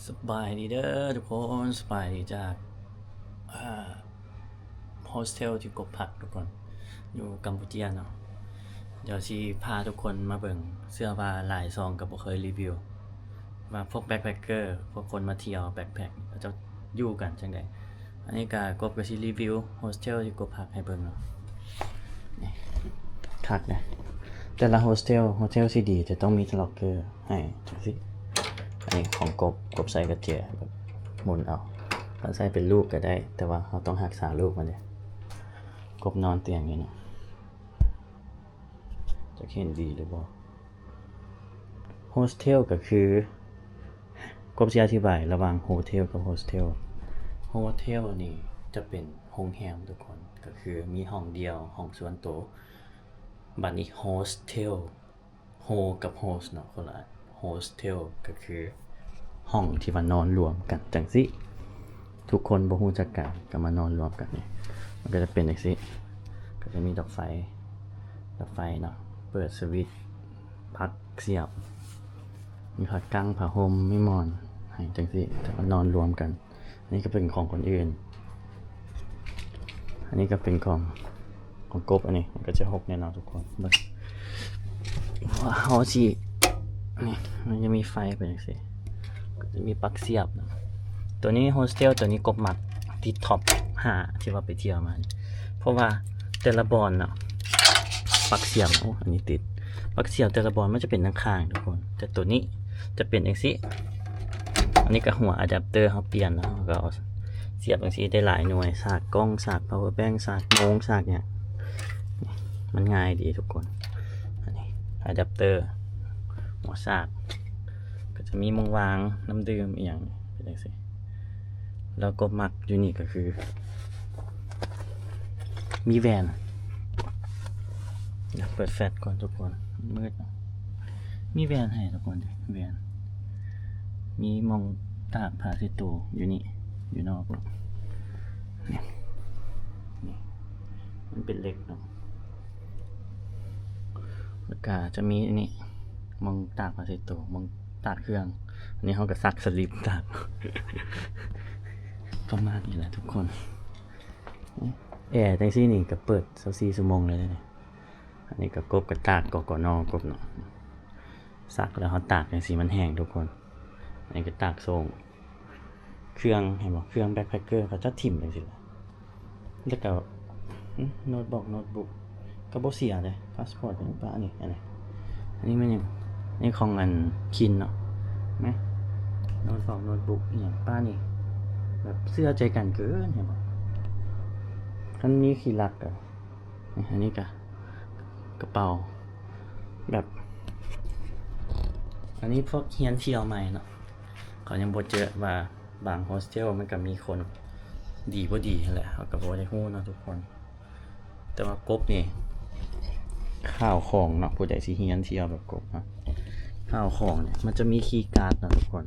ສະບາຍດີເດີທຸກຄົນ, ສະບາຍດີຈາກ ເອີ ໂຮສເທວທີ່ກົບພັກທຸກຄົນ ຢູ່ກຳປູເຈຍເນາະ. ດຽວຊິພາທຸກຄົນມາເບິ່ງ, ເຊື່ອວ່າຫຼາຍຊ່ອງກໍບໍ່ເຄີຍຣີວິວ ວ່າພວກແບັກແພັກເກີ ພວກຄົນມາທ່ຽວແບັກແພັກ ເຂົາເຈົ້າຢູ່ກັນຈັ່ງໃດ. ອັນນີ້ກໍກົບກໍຊິຣີວິວໂຮສເທວທີ່ກົບພັກໃຫ້ເບິ່ງເນາະ. ນີ້ ຄັກເດ້ ແຕ່ລະໂຮສເທວ, ໂຮສເທວຊິດີຈະຕ້ອງມີລັອກເກີໃຫ້ຈັ່ງຊີ້. ອັນນີ້ຂອງກົບ, ກົບໃສ່ກະແຈ ແບບໝູນເອົາ. ຄັນໃສ່ເປັນລູກກໍໄດ້, ແຕ່ວ່າເຮົາຕ້ອງຮັກສາລູກມັນເດ້. ກົບນອນຕຽງນີ້ເນາະ, ຈັກເຫັນດີຫຼືບໍ່. ໂຮສເທວກໍຄື ກົບຊິອະທິບາຍລະຫວ່າງໂຮເທວກັບໂຮສເທວ. ໂຮເທວນີ້ຈະເປັນໂຮງແຮມທຸກຄົນ, ກໍຄືມີຫ້ອງດ່ຽວ, ຫ້ອງສ່ວນໂຕ. ບັດນີ້ໂຮສເທວ, ໂຮກັບໂຮສເນາະ, ຄົນລະອັນ. ໂຮສເທວກໍຄືຫ້ອງທີ່ວ່ານອນລວມກັນຈັ່ງຊີ້, ທຸກຄົນບໍ່ຮູ້ຈັກກັນກໍມານອນລວມກັນ. ນີ້ ມັນກໍຈະເປັນຈັ່ງຊີ້, ກໍຈະມີດອກໄຟ, ດອກໄຟເນາະ, ເປີດສະວິດ, ປັກສຽບ, ມີຜ້າກັ້ງ, ຜ້າຫົ່ມ, ມີໝອນໃຫ້ຈັ່ງຊີ້, ແຕ່ວ່ານອນລວມກັນ. ອັນນີ້ກໍເປັນຂອງຄົນອື່ນ, ອັນນີ້ກໍເປັນຂອງ, ຂອງກົບ. ອັນນີ້ມັນກໍຈະຫົກແນ່ນອນທຸກຄົນ. ເບິ່ງ ເຮົາຊິ ນີ້ ມັນຈະມີໄຟເປັນຈັ່ງຊີ້, ກໍຈະມີປັກສຽບເນາະ. ຕົວນີ້ໂຮສເທວ, ຕົວນີ້ກົບມັກຕິດທັອບຫ້າທີ່ວ່າໄປທ່ຽວມາ, ເພາະວ່າແຕ່ລະບ່ອນເນາະ ປັກສຽບ, ໂອ້ ອັນນີ້ຕິດ, ປັກສຽບແຕ່ລະບ່ອນມັນຈະເປັນຂ້າງໆທຸກຄົນ, ແຕ່ຕົວນີ້ຈະເປັນຈັ່ງຊີ້. ອັນນີ້ກໍຫົວອາດັບເຕີເຮົາປ່ຽນເນາະ, ເຮົາກໍເອົາສຽບຈັ່ງຊີ້ໄດ້ຫຼາຍໜ່ວຍ, ສາກກ້ອງ, ສາກພາວເວີແບັງ, ສາກໂມງ, ສາກຫຍັງ, ມັນງ່າຍດີທຸກຄົນ. ອັນນີ້ອາດັບເຕີ ຫົວສາກ, ກໍຈະມີໝ່ອງວາງນ້ຳດື່ມອີ່ຫຍັງເປັນຈັ່ງຊີ້. ແລ້ວກໍມັກຢູ່ນີ້ກໍຄື ມີແວ່ນ, ດຽວເປີດແຟລດກ່ອນທຸກຄົນ, ມືດເນາະ. ມີແວ່ນໃຫ້ທຸກຄົນເດ້, ແວ່ນ, ມີໝ່ອງຕາກຜ້າເຊັດໂຕຢູ່ນີ້, ຢູ່ນອກເນາະ. ນີ້ ນີ້ ມັນເປັນເຫຼັກເນາະ. ແລ້ວກະຈະມີອັນນີ້ ໝ່ອງຕາກຜ້າເຊັດໂຕ, ໝ່ອງຕາກເຄື່ອງ. ອັນນີ້ເຮົາກໍຊັກສະລິບຕາກ ປະມານນີ້ແຫຼະທຸກຄົນ. ແອຈັ່ງຊີ້ນີ້ກໍເປີດຊາວສີ່ຊົ່ວໂມງເລີຍເດ້. ອັນນີ້ກໍກົບກໍຕາກ ກກນ ກົບເນາະ, ຊັກແລ້ວເຮົາຕາກຈັ່ງຊີ້ມັນແຫ້ງທຸກຄົນ. ອັນນີ້ກໍຕາກໂສ້ງ ເຄື່ອງ ເຫັນບໍ່, ເຄື່ອງແບັກແພັກເກີເຂົາເຈົ້າຖິ້ມຈັ່ງຊີ້ແຫຼະ. ແລ້ວກໍ ໂນ້ດບອກ ໂນ້ດບຸກ ກໍບໍ່ເສຍເດ້. ພາສປອດຍັງປະນີ້, ອັນນີ້ ອັນນີ້ແມ່ນຫຍັງ? ນີ້ຂອງອັນຄິນເນາະ, ແມ່ນ ໂນ້ດບອກ ໂນ້ດບຸກ ອີ່ຫຍັງປະນີ້. ແບບເຊື່ອໃຈກັນເກີນ, ເຫັນບໍ່? ຄັນມີຂີ້ລັກກໍ ນີ້ ອັນນີ້ກະກະເປົາ ແບບ ອັນນີ້ພວກຮຽນທ່ຽວໃໝ່ເນາະ, ເຂົາຍັງບໍ່ເຈີວ່າ ບາງໂຮສເທວມັນກະມີຄົນດີບໍ່ດີຫັ້ນແຫຼະ, ເຮົາກະບໍ່ໄດ້ຮູ້ເນາະທຸກຄົນ. ແຕ່ວ່າກົບນີ້ ຂ້າວຂອງເນາະ, ຜູ້ໃດຊິຮຽນທ່ຽວແບບກົບເນາະ, ຂ້າວຂອງນີ້ ມັນຈະມີຄີກາດເນາະທຸກຄົນ.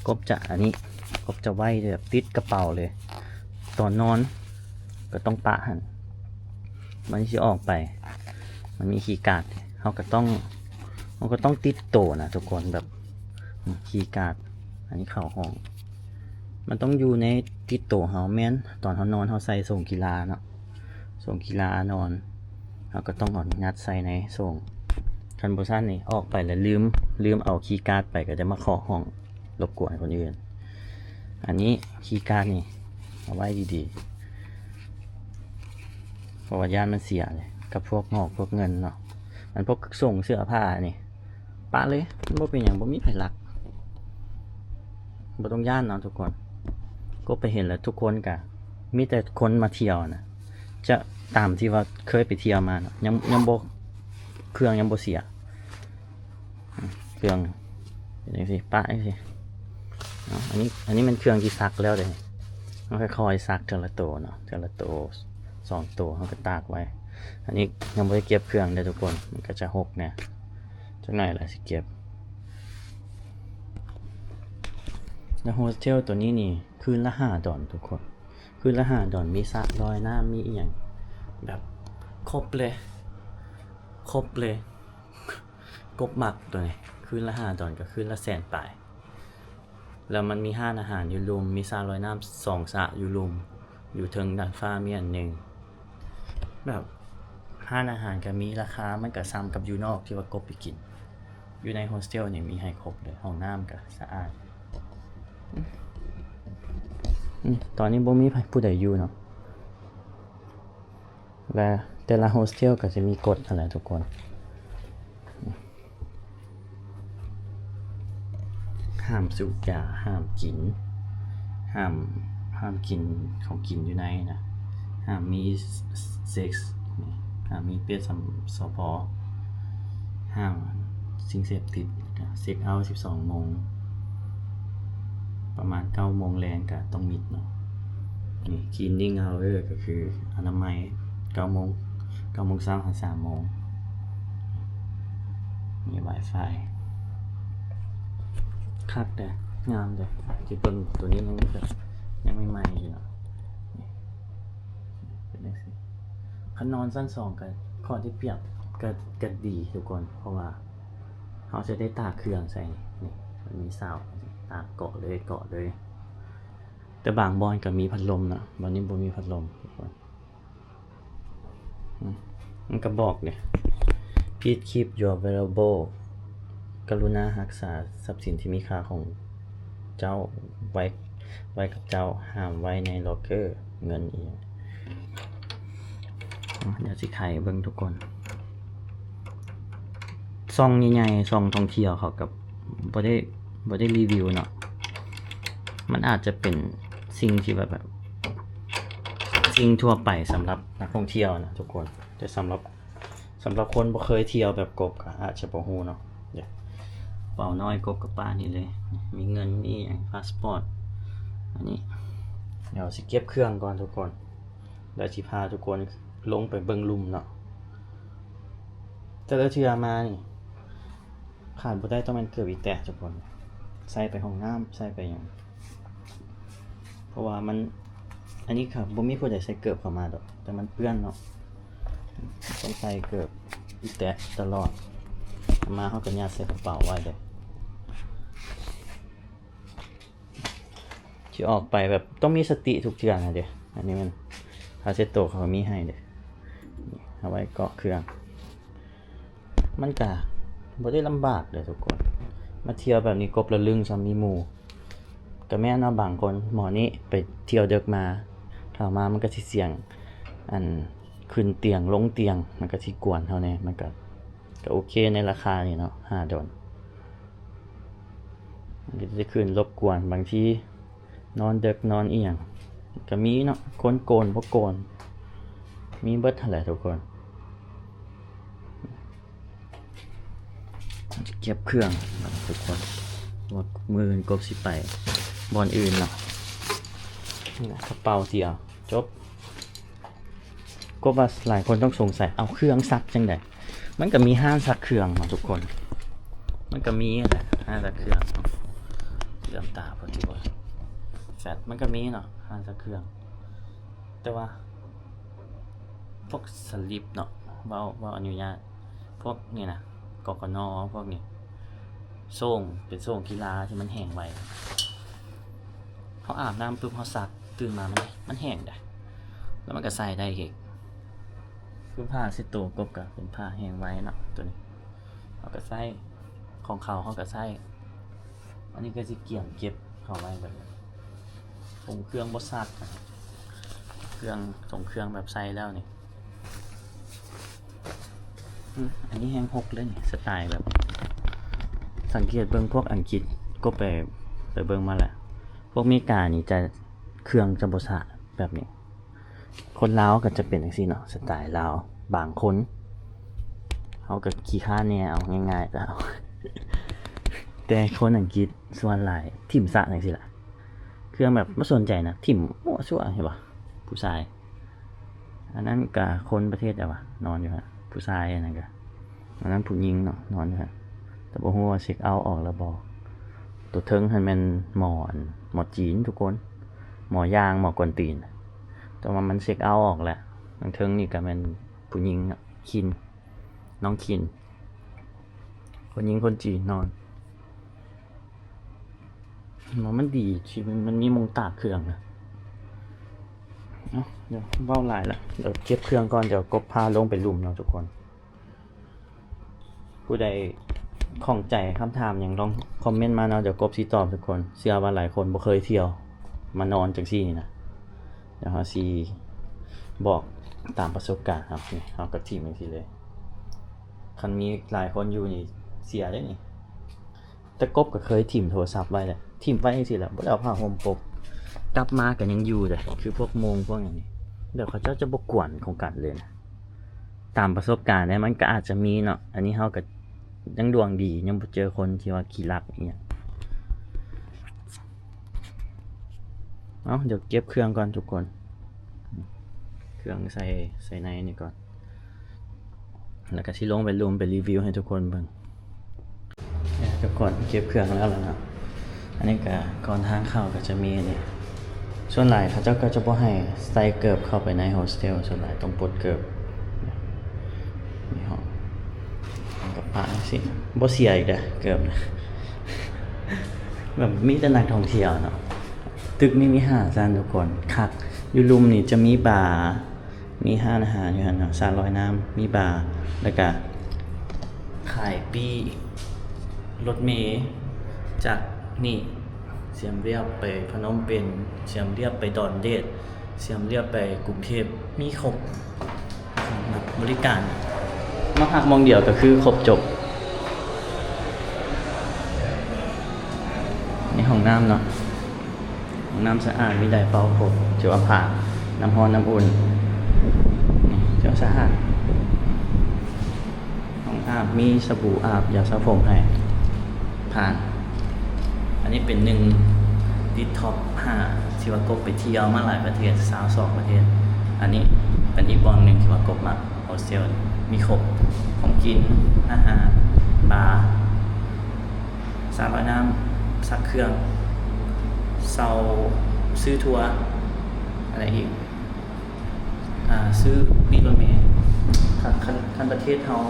ກົບຈະ ອັນນີ້ ກົບຈະໄວ້ແບບຕິດກະເປົາເລີຍ, ຕອນນອນກໍຕ້ອງປະຫັ້ນ. ມັນຊິອອກໄປ ມັນມີຄີກາດ, ເຮົາກໍຕ້ອງ ເຮົາກໍຕ້ອງຕິດໂຕນະທຸກຄົນ, ແບບ ອືມ ຄີກາດ. ອັນນີ້ເຂົ້າຫ້ອງ ມັນຕ້ອງຢູ່ໃນ ຕິດໂຕເຮົາ, ແມ່ນຕອນເຮົານອນ ເຮົາໃສ່ໂສ້ງກິລາເນາະ, ໂສ້ງກິລານອນ ເຮົາກໍຕ້ອງເອົາຍັດໃສ່ໃນໂສ້ງ. ຄັນບໍ່ຊັ້ນນີ້ ອອກໄປແລ້ວລືມ ລືມເອົາຄີກາດໄປ ກໍຈະມາເຄາະຫ້ອງ ລົບກວນຄົນອື່ນ. ອັນນີ້ຄີກາດນີ້ເອົາໄວ້ດີໆ ເພາະວ່າຢ້ານມັນເສຍເດ້ ກັບພວກງອກພວກເງິນເນາະ. ອັນພວກໂສ້ງເສື້ອຜ້ານີ້ປະເລີຍ, ມັນບໍ່ເປັນຫຍັງ, ບໍ່ມີໃຜລັກ, ບໍ່ຕ້ອງຢ້ານເນາະທຸກຄົນ. ກົບໄປເຫັນແລ້ວ ທຸກຄົນກະມີແຕ່ຄົນມາທ່ຽວນະ, ຈະຕາມທີ່ວ່າເຄີຍໄປທ່ຽວມາເນາະ, ຍັງ ຍັງບໍ່ ເຄື່ອງຍັງບໍ່ເສຍ. ເຄື່ອງເປັນຈັ່ງຊີ້ ປະຈັ່ງຊີ້ເນາະ. ອັນນີ້ ອັນນີ້ແມ່ນເຄື່ອງທີ່ຊັກແລ້ວເດ້, ເຮົາຄ່ອຍໆຊັກເທື່ອລະໂຕເນາະ, ເທື່ອລະໂຕ ສອງໂຕ ເຮົາກໍຕາກໄວ້. ອັນນີ້ຍັງບໍ່ໄດ້ເກັບເຄື່ອງເດ້ທຸກຄົນ, ມັນກໍຈະຮົກແດ່, ຈັກໜ່ອຍລະຊິເກັບ. ແລ້ວໂຮສເທວໂຕນີ້ນີ້ ຄືນລະຫ້າດອນທຸກຄົນ, ຄືນລະຫ້າດອນ, ມີສະລອຍນ້ຳ ມີອີ່ຫຍັງ ແບບຄົບເລີຍ ຄົບເລີຍ. ກົບມັກໂຕນີ້ ຄືນລະຫ້າດອນ ກໍຄືນລະແສນປາຍ. ແລ້ວມັນມີຮ້ານອາຫານຢູ່ລຸ່ມ, ມີສະລອຍນ້ຳສອງສະຢູ່ລຸ່ມ, ຢູ່ເທິງດາດຟ້າມີອັນໜຶ່ງ. ແບບຮ້ານອາຫານກໍມີ, ລາຄາມັນກໍສ່ຳກັບຢູ່ນອກທີ່ວ່າກົບໄປກິນ. ຢູ່ໃນໂຮສເທວນີ້ມີໃຫ້ຄົບເລີຍ, ຫ້ອງນ້ຳກໍສະອາດ. ອືມ ຕອນນີ້ບໍ່ມີໃຜ ຜູ້ໃດຢູ່ເນາະ. ແລະ ແຕ່ລະໂຮສເທວກໍຈະມີກົດຫັ້ນແຫຼະທຸກຄົນ. ຫ້າມສູບຢາ, ຫ້າມກິນ, ຫ້າມ, ຫ້າມກິນຂອງກິນຢູ່ໃນນະ, ຫ້າມມີເຊັກ, ຫ້າມມີເປດສຳ ສະເພາະ, ຫ້າມສິ່ງເສບຕິດ. ເຊັກເອົາສິບສອງໂມງ, ປະມານເກົ້າໂມງແລງກະຕ້ອງມິດເນາະ. ນີ້ cleaning hour ກໍຄືອະນາໄມ ເກົ້າໂມງ, ເກົ້າໂມງເຊົ້າຫາສາມໂມງ. ມີ Wi-Fi ຄັກເດ້, ງາມເດ້. ທີ່ເບິ່ງໂຕນີ້ຍັງແບບ ຍັງໃໝ່ໆຢູ່ເນາະ. ນີ້ ເປັນຈັ່ງຊີ້. ຄັນນອນຊັ້ນສອງກໍ ຂໍ້ທີ່ປຽບກໍ ກໍດີທຸກຄົນ, ເພາະວ່າ ເຮົາຈະໄດ້ຕາກເຄື່ອງໃສ່. ນີ້ ມັນມີຊາວ ຕາກເກາະເລີຍ ເກາະເລີຍ. ແຕ່ບາງບ່ອນກໍມີພັດລົມນະ, ບ່ອນນີ້ບໍ່ມີພັດລົມທຸກຄົນ. ອືມ ມັນກໍບອກເດ້ Please keep your valuable ກະລຸນາຮັກສາຊັບສິນທີ່ມີຄ່າຂອງເຈົ້າໄວ້ ໄວ້ກັບເຈົ້າ, ຫ້າມໄວ້ໃນລັອກເກີເງິນອີ່ຫຍັງ. ດຽວຊິໄຂເບິ່ງທຸກຄົນ. ຊ່ອງໃຫຍ່ໆ ຊ່ອງທ່ອງທ່ຽວເຂົາກໍບໍ່ໄດ້ ບໍ່ໄດ້ຣີວິວເນາະ. ມັນອາດຈະເປັນສິ່ງທີ່ແບບ ແບບ ສິ່ງທົ່ວໄປສຳລັບນັກທ່ອງທ່ຽວນະທຸກຄົນ, ແຕ່ສຳລັບ ສຳລັບຄົນບໍ່ເຄີຍທ່ຽວແບບກົບກໍອາດຈະບໍ່ຮູ້ເນາະ. ເປັານ້ອຍກົບກະປະນີ້ເລີຍ, ມີເງິນ ມີຫຍັງ ພາສປອດ. ອັນນີ້ ດຽວຊິເກັບເຄື່ອງກ່ອນທຸກຄົນ. ແລ້ວຊິພາທຸກຄົນລົງໄປເບິ່ງລຸ່ມເນາະ. ແຕ່ລະເທື່ອມານີ້ຂາດບໍ່ໄດ້ຕ້ອງແມ່ນເກີບອີແຕະທຸກຄົນ, ໃສ່ໄປຫ້ອງນ້ຳ ໃສ່ໄປຫຍັງ. ເພາະວ່າມັນ ອັນນີ້ກໍບໍ່ມີຜູ້ໃດໃສ່ເກີບເຂົ້າມາດອກ, ແຕ່ມັນເປື້ອນເນາະ, ຕ້ອງໃສ່ເກີບອີແຕະຕະຫຼອດ. ມາເຮົາກໍຍັດໃສ່ກະເປົາໄວ້ເລີຍ. ຊິອອກໄປແບບຕ້ອງມີສະຕິທຸກເທື່ອນະເດ້. ອັນນີ້ແມ່ນຜ້າເຊັດໂຕເຂົາມີໃຫ້ເດ້, ເອົາໄວ້ເກາະເຄື່ອງ. ມັນກະບໍ່ໄດ້ລຳບາກເດ້ທຸກຄົນ, ມາທ່ຽວແບບນີ້ກົບລະລຶ້ງຊ້ຳມີໝູ່. ກະແມ່ນເນາະ, ບາງຄົນ ໝໍນີ້ໄປທ່ຽວເດິກມາ, ເຂົ້າມາມັນກະຊິສຽງ ອັນ ຂຶ້ນຕຽງລົງຕຽງ, ມັນກະຊິກວນເຮົາແດ່. ມັນກະ ກະໂອເຄໃນລາຄານີ້ເນາະ, ຫ້າດອນ. ມັນກະຈະຂຶ້ນລົບກວນ, ບາງທີນອນເດິກນອນອີ່ຫຍັງກະມີເນາະ, ຄົນໂກນບໍ່ໂກນ ມີເບິດຫັ້ນແຫຼະທຸກຄົນ. ຈະເກັບເຄື່ອງທຸກຄົນ, ວ່າມື້ອື່ນກົບຊິໄປບ່ອນອື່ນເນາະ. ນີ້ນະ ກະເປົາຊິເອົາ ຈົບ. ກໍວ່າຫຼາຍຄົນຕ້ອງສົງໄສ ເອົາເຄື່ອງຊັກຈັ່ງໃດ? ມັນກໍມີຮ້ານຊັກເຄື່ອງເນາະທຸກຄົນ, ມັນກໍມີຫັ້ນແຫຼະຮ້ານຊັກເຄື່ອງເນາະ. ເຫຼືອມຕາພໍດີວ່າ ແຟດ ມັນກໍມີເນາະຮ້ານຊັກເຄື່ອງ, ແຕ່ວ່າພວກສະລິບເນາະ ເວົ້າ ເວົ້າອະນຸຍາດ ພວກນີ້ນະ ກກນ ພວກນີ້ ໂສ້ງ ເປັນໂສ້ງກິລາທີ່ມັນແຫ້ງໄວ. ເຮົາອາບນ້ຳປຶບ ເຮົາຊັກ ຕື່ນມາມັນ ມັນແຫ້ງໄດ໋ ແລ້ວມັນກໍໃສ່ໄດ້ອີກ. ຄືຜ້າເຊັດໂຕກົບກໍເປັນຜ້າແຫ້ງໄວເນາະ ໂຕນີ້ເຮົາກໍໃຊ້ ຂອງເຂົາເຮົາກໍໃຊ້. ອັນນີ້ກໍຊິກຽມເກັບເຂົ້າໄວ້ແບບນີ້ ຖົງເຄື່ອງບໍ່ຊັກ ເຄື່ອງ ຖົງເຄື່ອງແບບໃສ່ແລ້ວນີ້. ອືມ ອັນນີ້ແຮ່ງຫົກເລີຍນີ້ ສະໄຕແບບ ສັງເກດເບິ່ງພວກອັງກິດ ກໍໄປ ໄປເບິ່ງມາແລ້ວ ພວກເມການີ້ຈະ ເຄື່ອງຈະບໍ່ສະແບບນີ້. ຄົນລາວກໍຈະເປັນຈັ່ງຊີ້ເນາະ ສະໄຕລາວ ບາງຄົນ ເຮົາກໍຂີ້ຄ້ານແດ່ ເອົາງ່າຍໆ ແຕ່ຄົນອັງກິດສ່ວນຫຼາຍຖິ້ມສະຈັ່ງຊີ້ລະ ເຄື່ອງແບບບໍ່ສົນໃຈນະ ຖິ້ມມົ້ວຊັ້ວ ເຫັນບໍ່ ຜູ້ຊາຍ. ອັນນັ້ນກະຄົນປະເທດໃດວະ ນອນຢູ່ຫັ້ນ ຜູ້ຊາຍ ອັນນັ້ນກະ ອັນນັ້ນຜູ້ຍິງເນາະ ນອນຢູ່ຫັ້ນ ແຕ່ບໍ່ຮູ້ວ່າເຊັກເອົາອອກແລ້ວບໍ່. ໂຕເທິງຫັ້ນແມ່ນໝໍ ອັນ ໝໍຈີນທຸກຄົນ ໝໍຢາງ ໝໍກວນຕີນ ແຕ່ວ່າມັນເຊັກເອົາອອກແລ້ວ. ທາງເທິງນີ້ກະແມ່ນຜູ້ຍິງເນາະ ຄິນ ນ້ອງຄິນ ຄົນຍິງຄົນຈີນນອນ. ວ່າມັນດີທີ່ມັນ ມັນມີໝ່ອງຕາກເຄື່ອງນະ. ເອົາ ດຽວເວົ້າຫຼາຍລະ ດຽວເກັບເຄື່ອງກ່ອນ ດຽວກົບພາລົງໄປລຸ່ມເນາະທຸກຄົນ. ຜູ້ໃດຂ້ອງໃຈຄຳຖາມຫຍັງ ລອງຄອມເມັນມາເນາະ ດຽວກົບຊິຕອບທຸກຄົນ. ເຊື່ອວ່າຫຼາຍຄົນບໍ່ເຄີຍທ່ຽວມານອນຈັ່ງຊີ້ນີ້ນະ. ດຽວເຮົາຊິບອກຕາມປະສົບການເຮົາ. ນີ້ ເຮົາກໍຖິ້ມຈັ່ງຊີ້ເລີຍ. ຄັນມີຫຼາຍຄົນຢູ່ນີ້ເສຍເດ້ນີ້. ແຕ່ກົບກໍເຄີຍຖິ້ມໂທລະສັບໄວ້ແຫຼະ, ຖິ້ມໄວ້ຈັ່ງຊີ້ແຫຼະ, ບໍ່ໄດ້ເອົາຜ້າຫົ່ມປົກ. ກັບມາກໍຍັງຢູ່ເດ້, ຄືພວກໂມງພວກຫຍັງນີ້ ແບບເຂົາເຈົ້າຈະບໍ່ກວນຂອງກັນເລີຍນະ. ຕາມປະສົບການເດ້ ມັນກໍອາດຈະມີເນາະ, ອັນນີ້ເຮົາກໍຍັງດວງດີ, ຍັງບໍ່ເຈີຄົນທີ່ວ່າຂີ້ລັກອີ່ຫຍັງ. ເອົາ, ດຽວເກັບເຄື່ອງກ່ອນທຸກຄົນ, ເຄື່ອງໃສ່ ໃສ່ໃນນີ້ກ່ອນ. ແລ້ວກໍຊິລົງໄປລຸ່ມໄປຣີວິວໃຫ້ທຸກຄົນເບິ່ງ. ເອີ ທຸກຄົນເກັບເຄື່ອງແລ້ວລະເນາະ. ອັນນີ້ກໍກ່ອນທາງເຂົ້າກໍຈະມີນີ້, ສ່ວນຫຼາຍເຂົາເຈົ້າກໍຈະບໍ່ໃຫ້ໃສ່ເກີບເຂົ້າໄປໃນໂຮສເທວ, ສ່ວນຫຼາຍຕ້ອງປົດເກີບ. ນີ້ເຮົາກໍປະຈັ່ງຊີ້ ບໍ່ເສຍອີກເດ້ເກີບນະ. ແບບມີແຕ່ນັກທ່ອງທ່ຽວເນາະ. ຕຶກນີ້ມີຫ້າຊັ້ນທຸກຄົນ, ຄັກ. ຢູ່ລຸ່ມນີ້ຈະມີບາ ມີຮ້ານອາຫານຢູ່ຫັ້ນເນາະ, ສະລອຍນ້ຳ, ມີບາ, ແລ້ວກະຂາຍປີ້ລົດເມຈາກນີ້ ສຽມລຽບໄປພະນົມເປັນ, ສຽມລຽບໄປດອນເດດ, ສຽມລຽບໄປກຸງເທບ, ມີຄົບ. ບໍລິການ ມາພັກໝ່ອງດຽວກໍຄືຄົບຈົບ. ໃນຫ້ອງນ້ຳເນາະ. ຫ້ອງນ້ຳສະອາດ, ມີໄດເປົ່າຄົບ, ຈຸອາພາ, ນ້ຳຮ້ອນ, ນ້ຳອຸ່ນ, ເຄື່ອງສະອາດ. ຫ້ອງອາບ, ມີສະບູອາບ, ຢາສະຜົມໃຫ້. ຜ່ານ. ອັນນີ້ເປັນໜຶ່ງຕິດທັອບຫ້າ ທີ່ວ່າກົບໄປທ່ຽວມາຫຼາຍປະເທດ, ຊາວສອງປະເທດ. ອັນນີ້ເປັນອີກບ່ອນໜຶ່ງທີ່ວ່າກົບມັກ. ໂຮສເທວມີຄົບ, ຂອງກິນ, ອາຫານ, ບາ, ສະລອຍນ້ຳ, ຊັກເຄື່ອງ, ເຊົ່າ, ຊື້ທົວ, ອັນໃດອີກ? ອາ, ຊື້ປີ້ລົດເມ. ຄັນ, ຄັນ, ຄັນປະເທດເຮົາ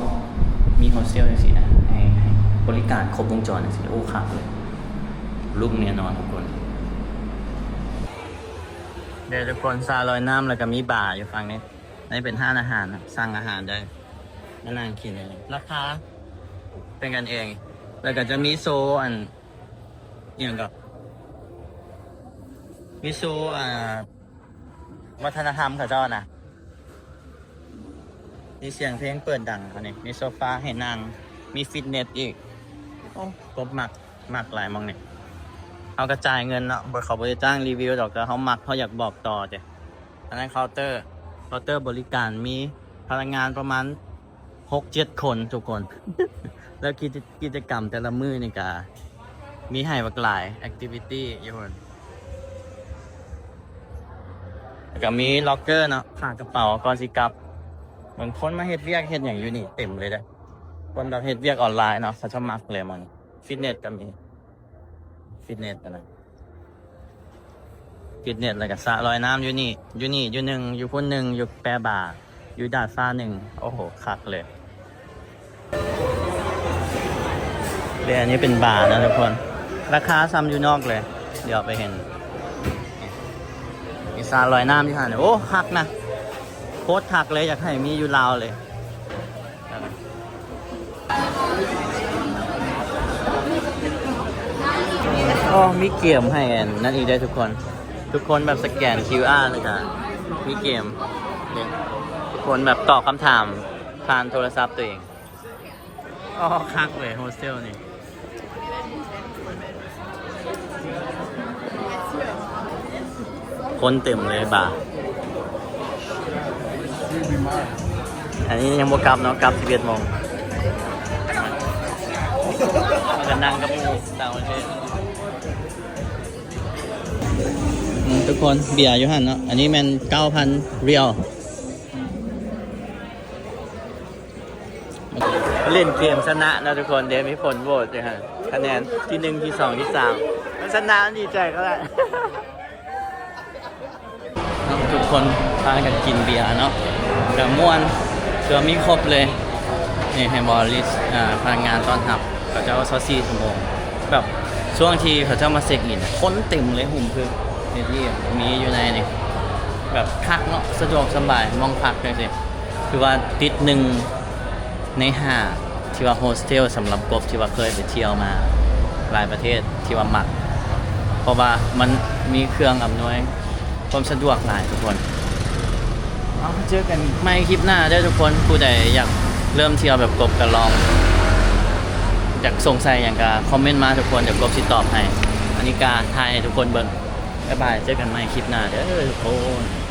ມີໂຮສເທວຈັ່ງຊີ້ນະ, ໃຫ້, ໃຫ້ບໍລິການຄົບວົງຈອນຈັ່ງຊີ້, ໂອ້, ຄັກເລີຍ, ລຸ້ງແນ່ນອນທຸກຄົນ. ເດີ ທຸກຄົນ, ສະລອຍນ້ຳ ແລ້ວກໍມີບາຢູ່ຝັ່ງນີ້. ອັນນີ້ເປັນຮ້ານອາຫານນະ, ສັ່ງອາຫານໄດ້, ມານັ່ງກິນໄດ້ເລີຍ. ລາຄາເປັນກັນເອງ. ແລ້ວກໍຈະມີໂຊ ອັນ ອີ່ຫຍັງກໍ ມີໂຊ ອ່າ ວັດທະນະທຳເຂົາເຈົ້ານະ, ມີສຽງເພງເປີດດັງ. ອັນນີ້ມີໂຊຟາໃຫ້ນັ່ງ, ມີຟິດເນັດອີກ. ໂອ້ ກົບມັກ, ມັກຫຼາຍໝ່ອງນີ້. ເຮົາກໍຈ່າຍເງິນເນາະ, ບໍ່, ເຂົາບໍ່ໄດ້ຈ້າງຣີວິວດອກ, ແຕ່ເຮົາມັກ, ເຮົາຢາກບອກຕໍ່ເດ້. ອັນນັ້ນເຄົາເຕີ, ເຄົາເຕີບໍລິການ, ມີພະນັກງານປະມານຫົກເຈັດຄົນທຸກຄົນ. ແລ້ວກິດ, ກິດຈະກຳແຕ່ລະມື້ນີ້ກະມີໃຫ້ບັກຫຼາຍ ແອັກທິວິຕີ້ຢູ່ພຸ້ນ. ແລ້ວກະມີລັອກເກີເນາະ, ຝາກກະເປົາກ່ອນຊິກັບ. ບາງຄົນມາເຮັດວຽກເຮັດຫຍັງຢູ່ນີ້ເຕັມເລີຍເດ້. ຄົນແບບເຮັດວຽກອອນລາຍເນາະ, ເຂົາຈະມັກເລີຍໝ່ອງນີ້. ຟິດເນັດກໍມີ. ຟິດເນັດຫັ້ນນະ, ຟິດເນັດ ແລ້ວກໍສະລອຍນ້ຳຢູ່ນີ້, ຢູ່ນີ້ຢູ່ໜຶ່ງ, ຢູ່ພຸ້ນໜຶ່ງ, ຢູ່ແປບາ, ຢູ່ດາດຟ້າໜຶ່ງ. ໂອ້ໂຫ ຄັກເລີຍ. ເດ້ ອັນນີ້ເປັນບານະທຸກຄົນ, ລາຄາສ່ຳຢູ່ນອກເລີຍ. ດຽວໄປເຫັນ ມີສະລອຍນ້ຳຢູ່ຫັ້ນ. ໂອ້ ຄັກນະ, ໂຄດຄັກເລີຍ, ຢາກໃຫ້ມີຢູ່ລາວເລີຍ. ອໍ ມີເກມໃຫ້ອັນນັ້ນອີກເດ້ທຸກຄົນ, ທຸກຄົນແບບສະແກນຄິວອາ ແລ້ວກະມີເກມເດ້, ທຸກຄົນແບບຕອບຄຳຖາມຜ່ານໂທລະສັບຕົວເອງ. ອໍ ຄັກເວີຍ ໂຮສເທວນີ້. ຄົນເຕັມເລີຍບາ. ອັນນີ້ຍັງບໍ່ກັບເນາະ, ກັບສິບເອັດໂມງ. ມາກັນນັ່ງກັບໝູ່ຕ່າງປະເທດ. ອືມ ທຸກຄົນ, ເບຍຢູ່ຫັ້ນເນາະ, ອັນນີ້ແມ່ນເກົ້າພັນຣຽວ. ຫຼິ້ນເກມຊະນະເນາະທຸກຄົນ, ເດມີຜົນໂຫວດຢູ່ຫັ້ນ, ຄະແນນທີໜຶ່ງ ທີສອງ ທີສາມ, ມັນຊະນະ ມັນດີໃຈກໍໄດ້. ເນາະ ທຸກຄົນພາກັນກິນເບຍເນາະ, ແບບມ່ວນ, ເຄືອມີຄົບເລີຍ. ນີ້ເຫັນບໍ່ ລິສ ອາ ພະນັກງານຕ້ອນຮັບ ເຂົາເຈົ້າຊາວສີ່ຊົ່ວໂມງ, ແບບ ຊ່ວງທີ່ເຂົາເຈົ້າມາເຊັກອິນ ຄົນເຕັມເລີຍ ຫຸ້ມຄື ນີ້ທີ່ມີຢູ່ໃນນີ້ ແບບຄັກເນາະ ສະດວກສະບາຍ ໝ່ອງພັກຈັ່ງຊີ້ ຄືວ່າຕິດໜຶ່ງໃນຫ້າ ທີ່ວ່າໂຮສເທວສຳລັບກົບທີ່ວ່າເຄີຍໄປທ່ຽວມາຫຼາຍປະເທດທີ່ວ່າມັກ ເພາະວ່າມັນມີເຄື່ອງອຳນວຍຄວາມສະດວກຫຼາຍທຸກຄົນ. ເອົາ ເຈີກັນໃໝ່ຄລິບໜ້າເດີທຸກຄົນ. ຜູ້ໃດຢາກເລີ່ມທ່ຽວແບບກົບກໍລອງ ຢາກສົງໄສຫຍັງກໍຄອມເມັນມາທຸກຄົນ ດຽວກົບຊິຕອບໃຫ້. ອັນນີ້ກໍຖ່າຍໃຫ້ທຸກຄົນເບິ່ງ. ບາຍບາຍ ເຈີກັນໃໝ່ຄລິບໜ້າເດີທຸກຄົນ.